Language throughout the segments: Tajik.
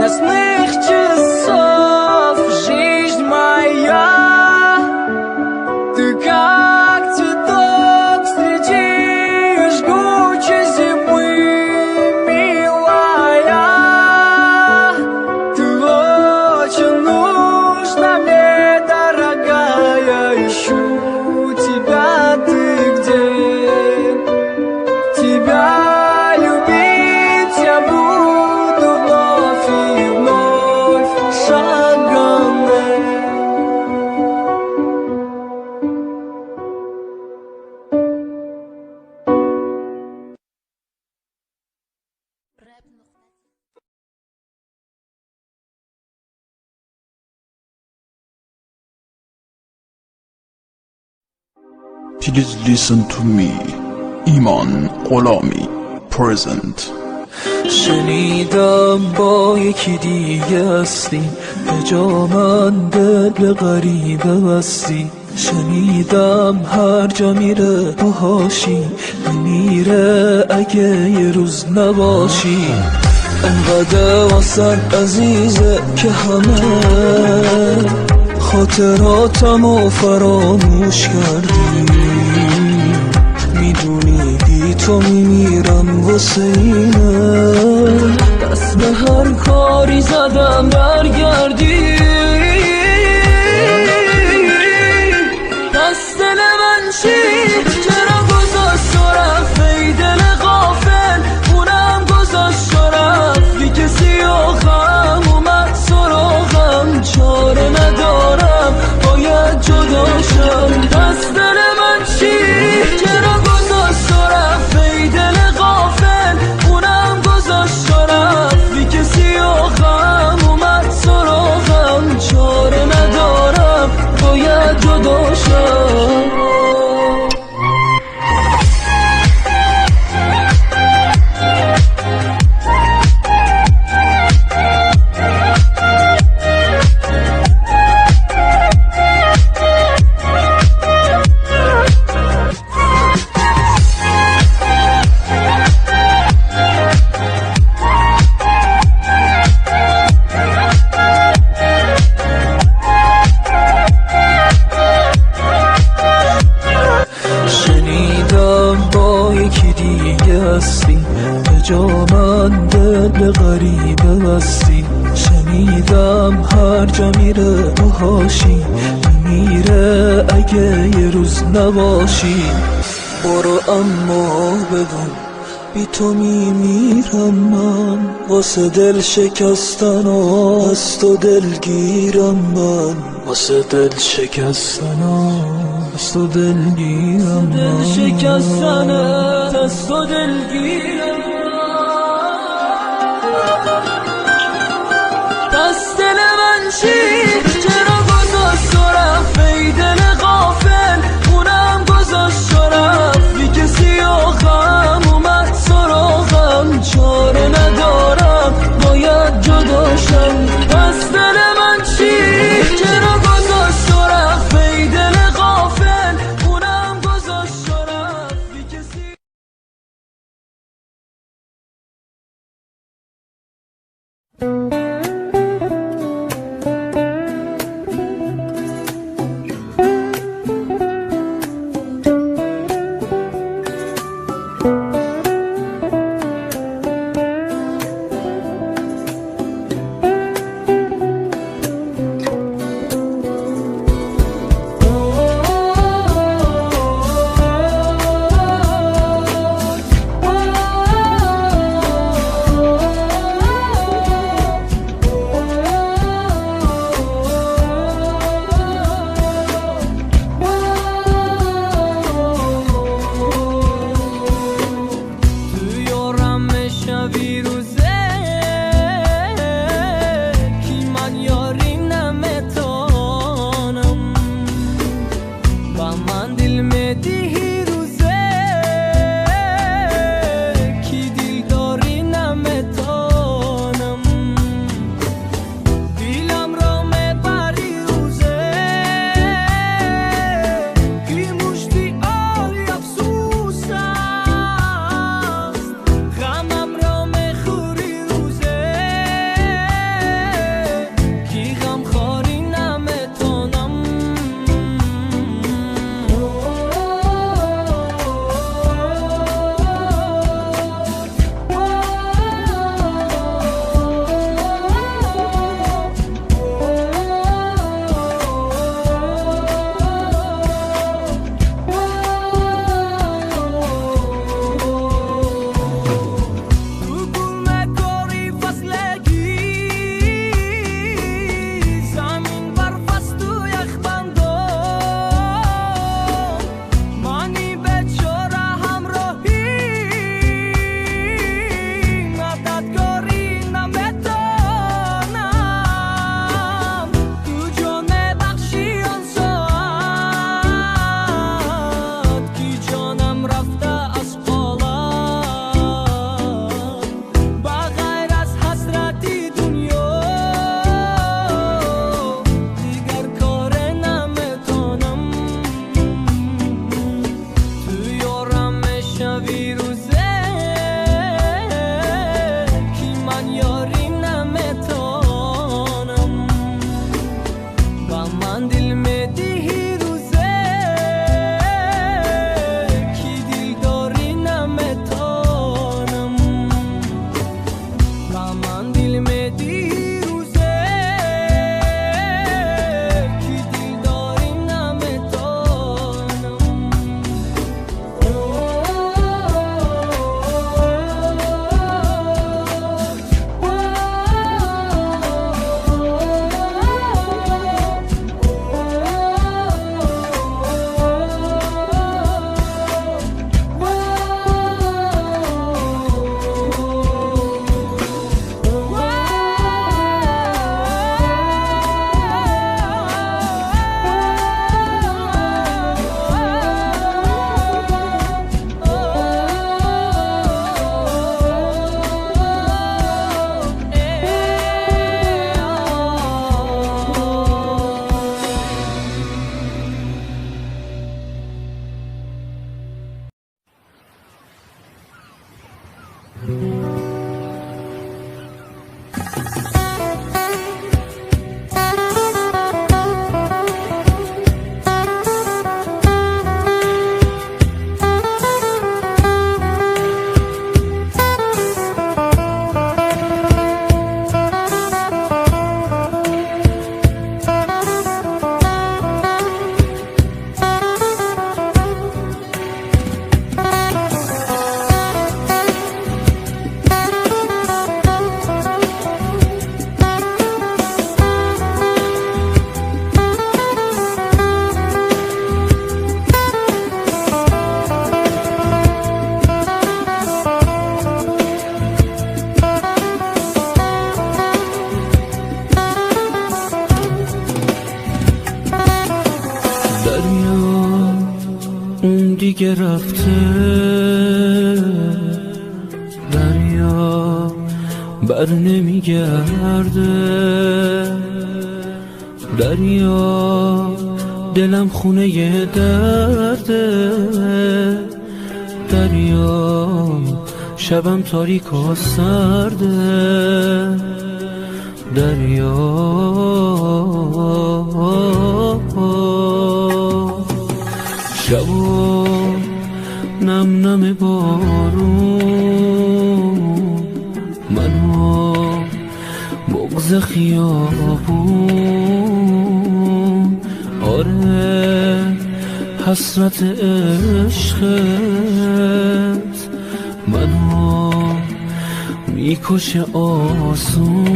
Мясных часов. Жизнь моя, ты как цветок среди жгучей зимы, милая. Ты очень нужна мне, дорогая. Ищу тебя, ты где? Тебя любить я буду вновь и вновь, Шагане. Please listen to me. Iman Gholami, present. شنیدم با یکی دیگه هستی، به جا من دل به غریبه بستی. شنیدم هر جا میره باهاشی، میمیره اگه یه روز نباشی. انقدر واسه عزیزه که همه خاطراتمو فراموش کردی. میدونی بی تو میمیرم، واسه اینه دست به هر کاری زدم برگردی. پس دل من چی؟ چرا گذاشت و رفت؟ ای دل غافل، اونم گذاشت و رفت. بی کسی و غم اومد سراغم، چاره ندارم باید جداشم. پس دل من چی؟ چرا گذاشت و رفت؟ ای دل غافل، اونم گذاشت و رفت. بی کسی و غم اومد سراغم، چاره ندارم باید جداشم. شنیدم با یکی دیگه هستی، به جا من دل به غریبه بستی. شنیدم هر جا میره باهاشی، میمیره اگه یه روز نباشی. برو اما بدون بی تو میمیرم من، واسه دل شکستن و از تو دلگیرم من، واسه دل شکستن و از تو دلگیرم من، دل شکستن از تو دلگیرم. پس دل من چی؟ چرا گذاشت و رفت؟ ای دل غافل، اونم گذاشت و رفت. بی کسی و غم اومد سراغم، چاره ندارم باید جداشم. پس دل من چی؟ چرا گذاشت و رفت؟ ای دل غافل، اونم گذاشت و رفت. بی کسی. دیگه رفته، دریا بر نمیگرده. دریا دلم خونه یه درده، دریا شبم تاریک و سرده. دریا شبا نم نم بارون، منو بغض خیابون. آره حسرت عشقت منو میکشه آسون.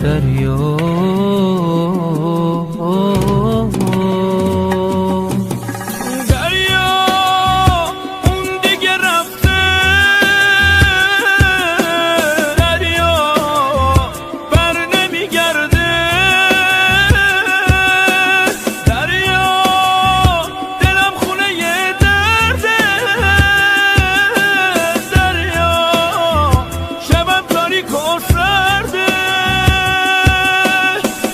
دریا دریا اون دیگه رفته، دریا بر نمیگرده. دریا دلم خونه یه درده، دریا شبم تاریک و سرده.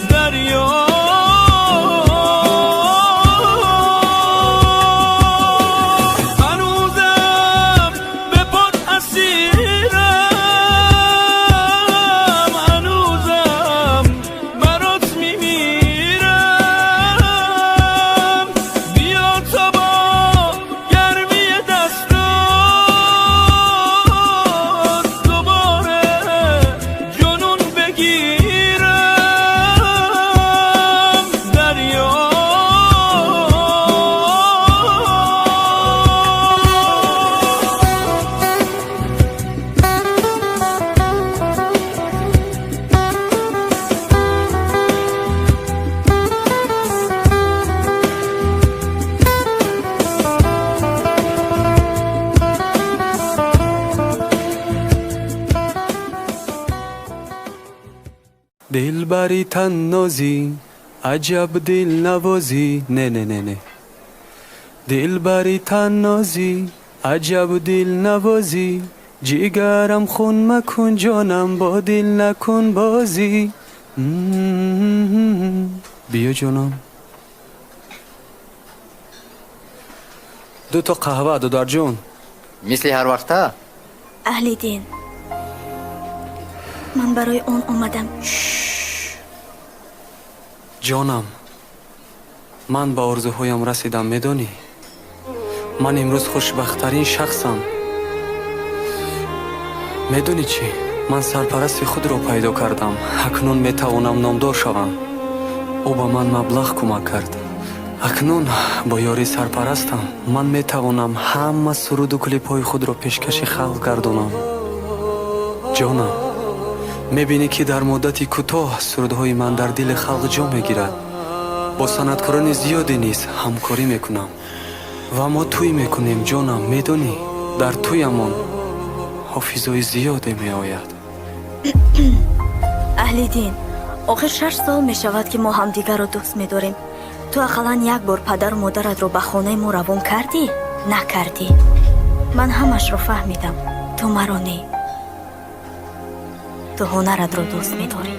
دریا هنوزم به پات اسیرم، هنوزم برات میمیرم. بیا تا با گرمی دستات دوباره جنون بگیرم. دریا دلبری تنازی عجب دل نوازی. نه نه نه نه. دلبری تنازی عجب دل نوازی، جیگرم خون مکن جانم با دل نکن بازی. بیا جانم دو تا قهوه دادر جون. Мисли ҳар вақта. Аҳлиддин, ман барои он омадам. Ҷонам, ман ба орзуҳоям расидам, медонӣ? Ман имрӯз хушбахттарин шахсам. Медонӣ чӣ? Ман сарпарасти худро пайдо кардам. Акнун метавонам номдор шавам. Ӯ ба ман маблағ кӯмак кард. Акнун бо ёрии сарпарастам ман метавонам ҳама суруду клипҳои худро пешкаши халқ гардонам. Ҷонам, мебинӣ, ки дар муддати кӯтоҳ сурудҳои ман дар дили халқ ҷо мегирад. Бо санъаткорони зиёде низ ҳамкорӣ мекунам ва мо тӯй мекунем. Ҷонам, медонӣ, дар тӯямон ҳофизои зиёде меояд. Аҳлиддин, охир 6 сол мешавад, ки мо ҳамдигарро дӯст медорем. Ту ақаллан як бор падару модаратро ба хонаи мо равон кардӣ? Накардӣ. Ман ҳамашро фаҳмидам. Ту маро не, ту ҳунаратро дӯст медорӣ.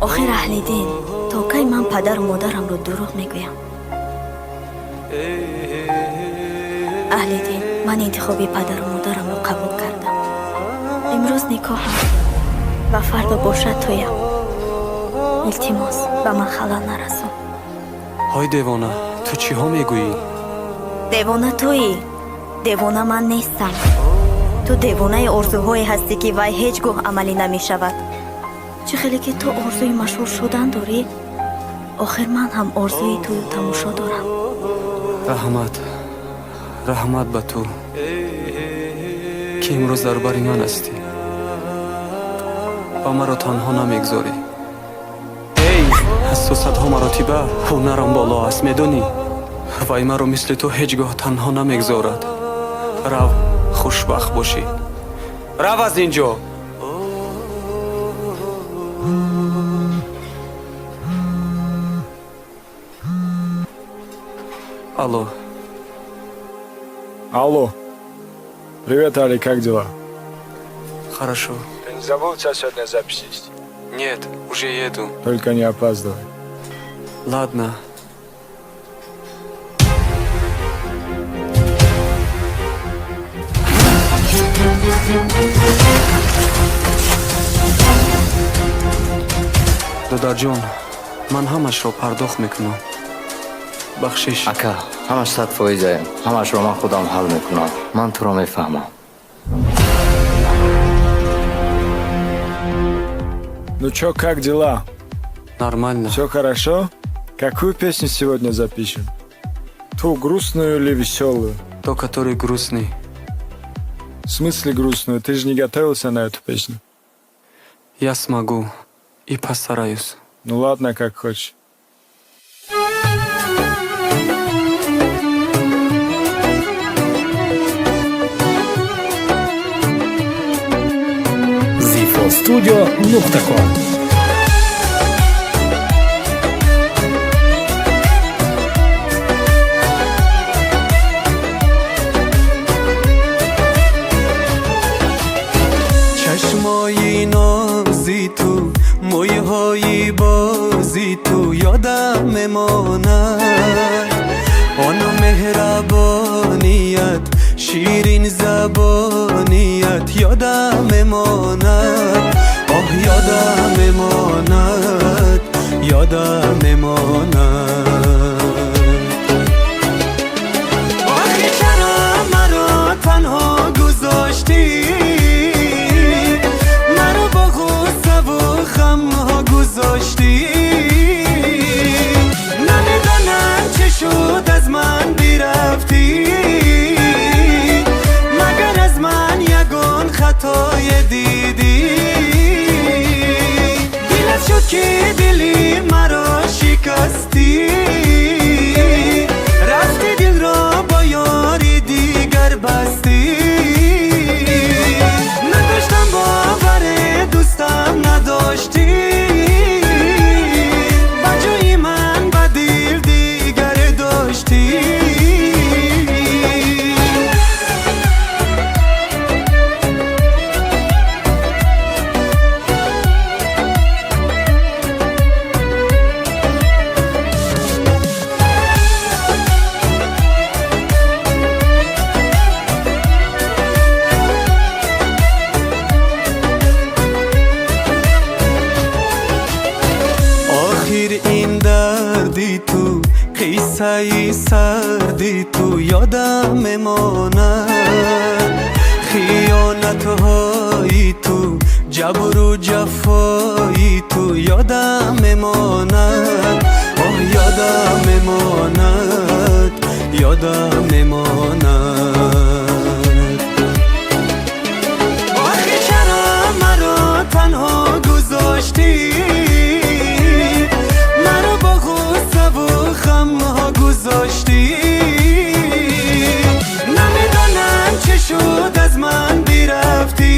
Охир, Аҳлиддин, то кай ман падару модарамро дурӯғ мегӯям? Аҳлиддин, ман интихоби падару модарамро қабул кардам. Имрӯз никоҳам ва фардо бошад тӯям. Илтимос, ба ман халал нарасон. Ҳой девона, ту чиҳо мегӯӣ? Девона туӣ, девона ман нестам. Ту девонаи орзуҳое ҳастӣ, ки вай ҳеҷ гоҳ амалӣ намешавад. Чӣ хеле ки ту орзуи машҳур шудан дорӣ, охир ман ҳам орзуи тӯю тамошо дорам. Раҳмат, раҳмат ба ту, ки имрӯз дар бари ман ҳастӣ ва маро танҳо намегзорӣ. Эй, аз ту садҳо маротиба ҳунарам боло аст, медонӣ? Вай маро мисли ту ҳеҷ гоҳ танҳо намегзорад. Рав, хушбахт бошӣ. Рав аз ин ҷо. Алло. Алло. Привет, Али, как дела? Хорошо. Ты не забыл, у тебя сегодня запись есть? Нет, уже еду. Только не опаздывай. Ладно. Додарҷон, ман ҳамашро пардохт мекунам, бахшиш. Ака, ҳамаш 100 фоизе, ҳамашро ман худам ҳал мекунам, ман туро мефаҳмам. Ну чё, как дела? Нормально. Все хорошо? Какую песню сегодня запишем? Ту грустную или веселую? То, который грустный. В смысле грустную? Ты же не готовился на эту песню. Я смогу и постараюсь. Ну ладно, как хочешь. Zifostudio.com. Чашмои нози ту, мӯйҳои бози ту ёдам мемонад, он меҳрабоният, ширин забоният ёдам мемонад, оҳ, ёдам мемонад, ёдам мемонад. Охи, чаро маро танҳо гузоштӣ, маро бо ғуссаву ғамҳо гузоштӣ? Намедонам, чӣ шуд, аз ман бирафтӣ, магар аз ман ягон хатое дидӣ? Дилат шуд, ки дили маро шикастӣ, рафти, дилро бо ёри дигар бастӣ. Надоштам боваре, дӯстам надоштӣ, ба ҷои ман ба дил дигаре доштӣ. Охир ин дарди ту, қиссаи сарди ту ёдам мемонад, хиёнатҳои ту, ҷабру ҷафои ту ёдам мемонад, оҳ, ёдам мемонад, ёдам мемонад. Охи, чаро маро танҳо гузоштӣ, маро бо ғуссаву ғамҳо гузоштӣ? Намедонам, чӣ шуд, аз ман бирафтӣ,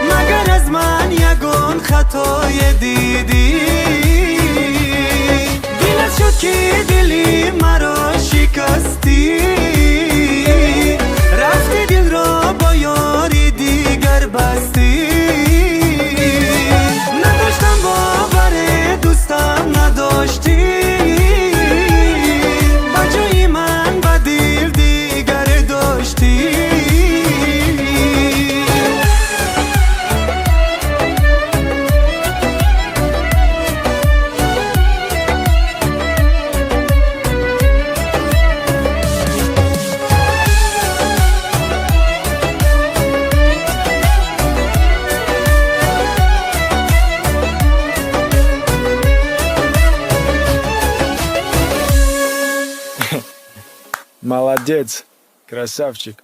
магар аз ман ягон хатое дидӣ? Дилат шуд, ки дили маро шикастӣ, рафти, дилро бо ёри дигар бастӣ. Надоштам боваре, дӯстам надоштӣ, ба ҷои ман ба дил дигаре доштӣ. Молодец, красавчик.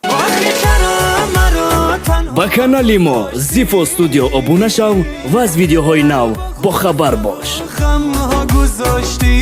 Охи, чаро маро танҳо Ба канали мо Зифо Студио обуна шав ва аз видеоҳои нав бохабар бош. Ғамҳо гузоштӣ.